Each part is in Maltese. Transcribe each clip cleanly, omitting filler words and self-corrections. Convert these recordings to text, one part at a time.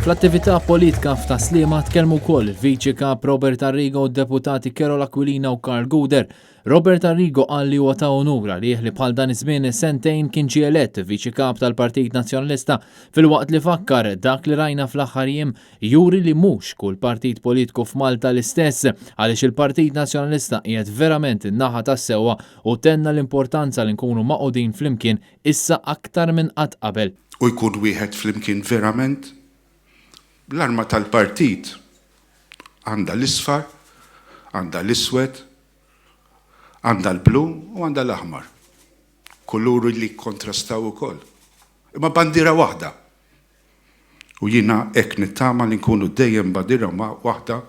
Fl-attività politika f'Tas-Sliema tkellmu wkoll il-Viċi Kap Robert Arrigo u d-Deputati Karol Aquilina u Karl Gouder. Robert Arrigo qal li huwa ta' unur għalih li bħal dan iż-żmien sentejn kien ġie elett Viċi Kap tal-Partit Nazzjonalista filwaqt li fakkar dak li rajna fl-aħħar jiem juri li mhux kull partit politiku f'Malta l-istess għaliex il-Partit Nazzjonalista qiegħed verament in-naħa tas-sewwa u tenna l-importanza li nkunu magħqudin flimkien issa aktar minn qatt qabel. U jkun wieħed flimkien verament. L-arma tal-partit għandha l-isfar, għandha l-iswed, għandha l-blu u għandha l-aħmar. Kuluri li jikkontrastaw ukoll. Imma bandiera waħda. U jiena hekk nittama li nkunu dejjem bandiera waħda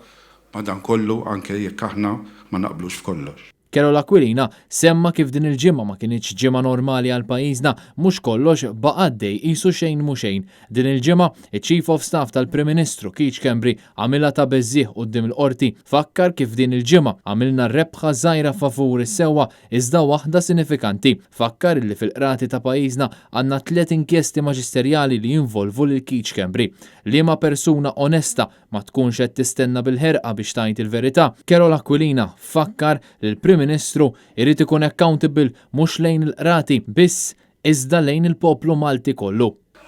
madankollu anke jekk aħna ma naqblux f'kollox. Karol Aquilina semma kif din il-ġimgħa ma kinitx ġimgħa normali għal pajjiżna, mhux kollox baqa' għaddej qisu xejn mhu xejn. Din il-ġimgħa, iċ-Chief of Staff tal-Prim Ministru Keith Schembri għamilha ta' beżżiegħ quddiem il-Qorti. Fakkar kif din il-ġimgħa għamilna rebħa żgħira favur is-sewwa iżda waħda sinifikanti. Fakkar illi fil-qrati ta' pajjiżna għandna tlett inkjesti maġisterjali li jinvolvu lil Keith Schembri. Liema persuna onesta ma tkunx qed tistenna bil-ħerqa biex tgħid il-verità? Karol Aquilina fakkar li l-Prim Ministru jrid ikun accountable mhux lejn il-qrati biss iżda lejn il-poplu Malti kollu.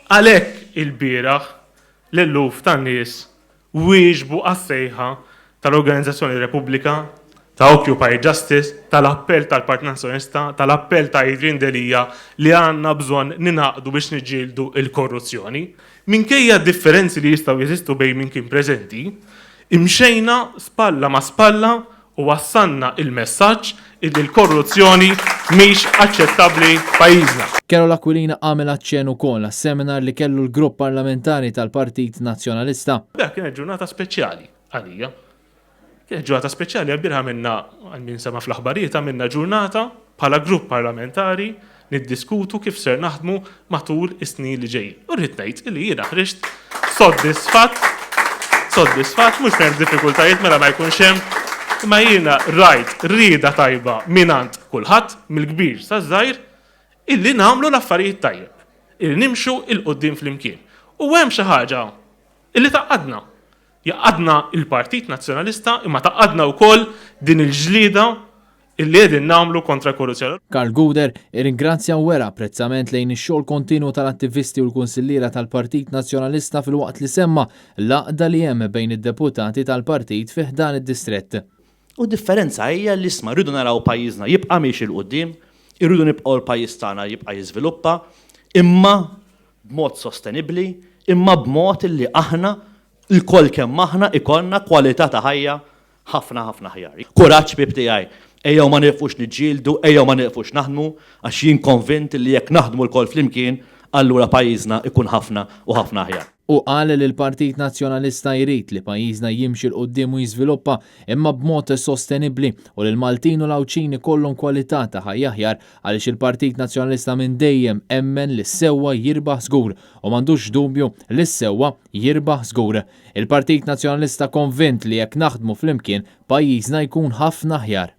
Għalhekk ilbieraħ l-eluf ta' nies wieġbu għas-sejħa tal-organizzazzjoni Repubblika, ta' Occupy Justice, tal-appell tal-Partit Nazzjonalista, tal-appell ta' Adrian Delia li għandna bżonn ningħaqdu biex niġġieldu l-korruzzjoni. Minkejja d-differenzi li jistgħu jeżistu bejn min kien preżenti, imxejna spalla ma' spalla u wassalna il-messaġġ illi l-korruzzjoni mhix aċċettabbli f'pajjiżna. Karol Aquilina għamel aċċenn ukoll għas-seminar li kellu l-grupp parlamentari tal-Partit Nazzjonalista. Bieraħ kienet ġurnata speċjali għalija. Kienet ġurnata speċjali għal bieraħ għamilna, għal min sema' fl-aħbarijiet, għamilna ġurnata bħala grupp parlamentari niddiskutu kif ser naħdmu matul is-snin li ġejjin. U rrid ngħid illi jiena ħriġt soddisfatt, soddisfatt, mhux m'hemm diffikultajiet mela ma jkunx hemm, imma jiena rajt rieda tajba mingħand kulħadd, mill-kbir saż-żgħir, illi nagħmlu l-affarijiet tajjeb, illi nimxu 'l quddiem flimkien. U hemm xi ħaġa illi tgħaqqadna. Jgħaqqadna l-Partit Nazzjonalista imma tgħaqqadna wkoll din il-ġlieda illi qegħdin nagħmlu kontra l-korruzzjoni. Karl Gouder irringrazzja u wera apprezzament lejn ix-xogħol kontinwu tal-attivisti u l-kunsilliera tal-Partit Nazzjonalista filwaqt li semma l-għaqda li hemm bejn id-deputati tal-partit fi ħdan id-distrett. U d-differenza hija li isma' rridu naraw pajjiżna jibqa' miexi 'l quddiem, irridu nibqgħu l-pajjiż tagħna jibqa' jiżviluppa, imma b'mod sostenibbli, imma b'mod illi aħna lkoll kemm aħna ikollna kwalità ta' ħajja ħafna ħafna aħjar. Kuraġġ ħbieb tiegħi, ejjew ma nieqfux niġġieldu, ejjew ma nieqfux naħdmu, għax jien konvint li jekk naħdmu lkoll flimkien, allura pajjiżna jkun ħafna u ħafna aħjar. Hu qal li l-Partit Nazzjonalista jrid li pajjiżna jimxi 'l quddiem u jiżviluppa imma b'mod sostenibbli u li l-Maltin u l-Għawdxin ikollhom kwalità ta' ħajja aħjar għaliex il-Partit Nazzjonalista minn dejjem emmen li s-sewwa jirbaħ żgur u m'għandux dubju li s-sewwa jirbaħ żgur. Il-Partit Nazzjonalista konvint li jekk naħdmu flimkien, pajjiżna jkun ħafna aħjar.